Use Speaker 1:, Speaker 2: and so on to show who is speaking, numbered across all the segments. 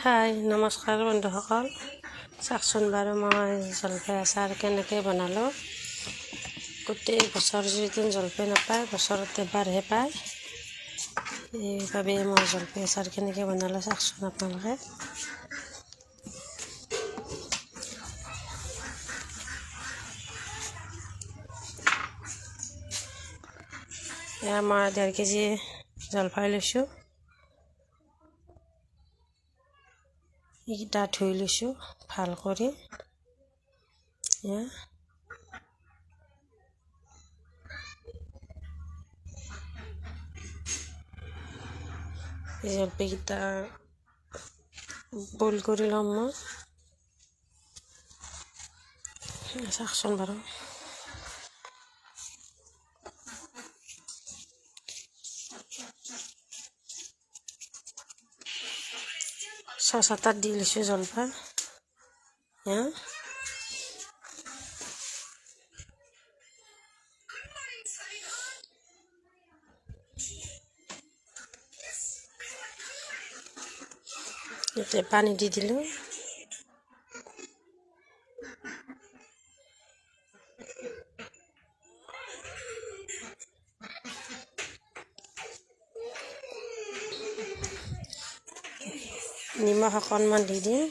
Speaker 1: হাই নমস্কাৰ বন্ধুসকল, চাওকচোন বাৰু মই জলফাই আচাৰ কেনেকৈ বনালোঁ। গোটেই বছৰ যিদিন জলফাই নাপায়, বছৰত এবাৰহে পায়। সেইবাবে মই জলফাই আচাৰ কেনেকৈ বনালোঁ চাওকচোন আপোনালোকে। এয়া মই 1.5 কেজি জলফাই লৈছোঁ, এইকেইটা ধুই লৈছোঁ ভাল কৰি। এই জলফাইকেইটা বইল কৰি ল'ম মই, চাওকচোন বাৰু। চচ এটাত দি লৈছোঁ জলফাই। এতিয়া পানী দি দিলোঁ। নিমখ অকণমান দি দিম।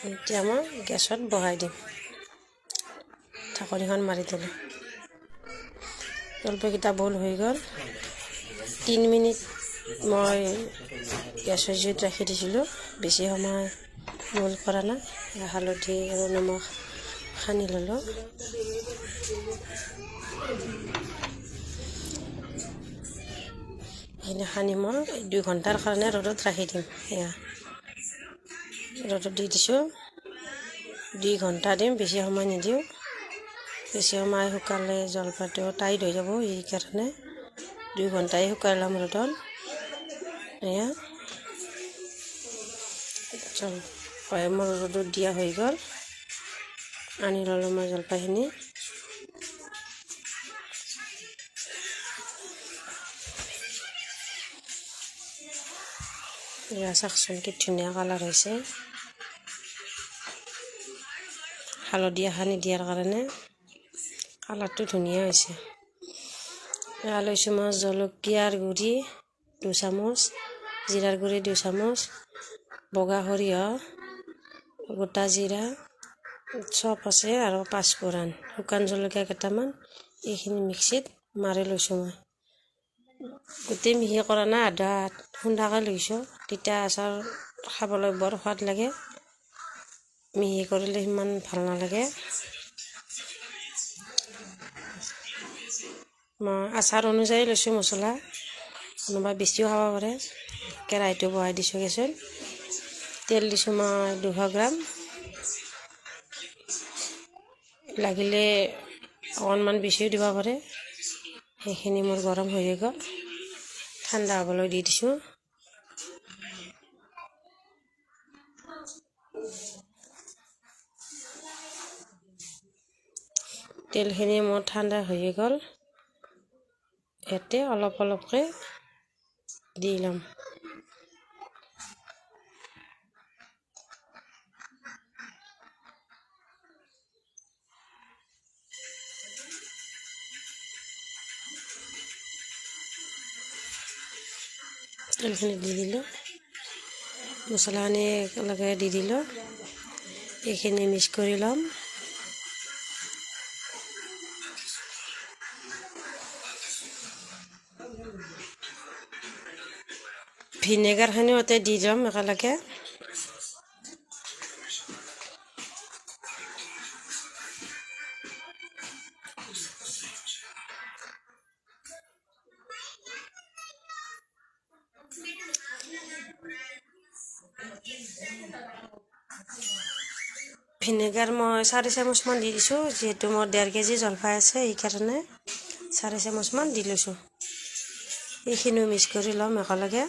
Speaker 1: এতিয়া মই গেছত বহাই দিম, ঢাকনিখন মাৰি দিলোঁ। জলফাইকেইটা বইল হৈ গ'ল। 3 মিনিট মই গেছৰ জুইত ৰাখি দিছিলোঁ, বেছি সময় বইল কৰা নাই। হালধি আৰু নিমখ সানি ল'লোঁ। এইখিনি সানি মই 2 ঘণ্টাৰ কাৰণে ৰ'দত ৰাখি দিম। এয়া ৰ'দত দি দিছোঁ, 2 ঘণ্টা দিম, বেছি সময় নিদিওঁ। বেছি সময় শুকালে জলফাইটো টাইট হৈ যাব, সেইকাৰণে 2 ঘণ্টাই শুকাই ল'ম ৰ'দত। এয়া জলফাই মোৰ ৰ'দত দিয়া হৈ গ'ল। আনি ল'লোঁ মই জলফাইখিনি। এয়া চাওকচোন কি ধুনীয়া কালাৰ হৈছে, হালধীয়া সানি দিয়াৰ কাৰণে কালাৰটো ধুনীয়া হৈছে। এয়া লৈছোঁ মই জলকীয়াৰ গুড়ি 2 চামুচ, জিৰাৰ গুড়ি 2 চামুচ, বগা সৰিয়হ, গোটা জিৰা চব আছে, আৰু পাঁচফোৰণ, শুকান জলকীয়া কেইটামান। এইখিনি মিক্সিত মাৰি লৈছোঁ মই। গোটেই মিহি কৰা নাই, আধা খুন্দাকৈ লৈছোঁ, তেতিয়া আচাৰ খাবলৈ বৰ সোৱাদ লাগে। মিহি কৰিলে সিমান ভাল নালাগে। মই আচাৰ অনুযায়ী লৈছোঁ মছলা, কোনোবা বেছিও খাব পাৰে। কেৰাহীটো বহাই দিছোঁ গেছত। তেল দিছোঁ মই 200 গ্ৰাম, লাগিলে অকণমান বেছিও দিব পাৰে। সেইখিনি মোৰ গৰম হৈ গ'ল, ঠাণ্ডা হ'বলৈ দি দিছোঁ। তেলখিনি মোৰ ঠাণ্ডা হৈ গ'ল, ইয়াতে অলপ অলপকৈ দি ল'ম। তেলখিনি দি দিলোঁ, মছলাখিনি একেলগে দি দিলোঁ। এইখিনি মিক্স কৰি ল'ম। ভিনেগাৰখিনিও ইয়াতে দি ল'ম একেলগে। ভিনেগাৰ মই 4 চামুচমান দি দিছোঁ, যিহেতু মোৰ 1.5 কেজি জলফাই আছে, সেইকাৰণে 4 চামুচমান দি লৈছোঁ। এইখিনিও মিক্স কৰি ল'ম একেলগে।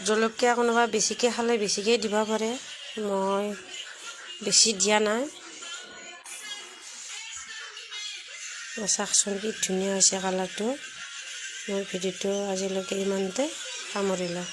Speaker 1: জলকীয়া কোনোবা বেছিকৈ খালে বেছিকৈ দিব পাৰে, মই বেছি দিয়া নাই। চাওকচোন কি ধুনীয়া হৈছে কালাৰটো। মোৰ ভিডিঅ'টো আজিলৈকে ইমানতে সামৰিলোঁ।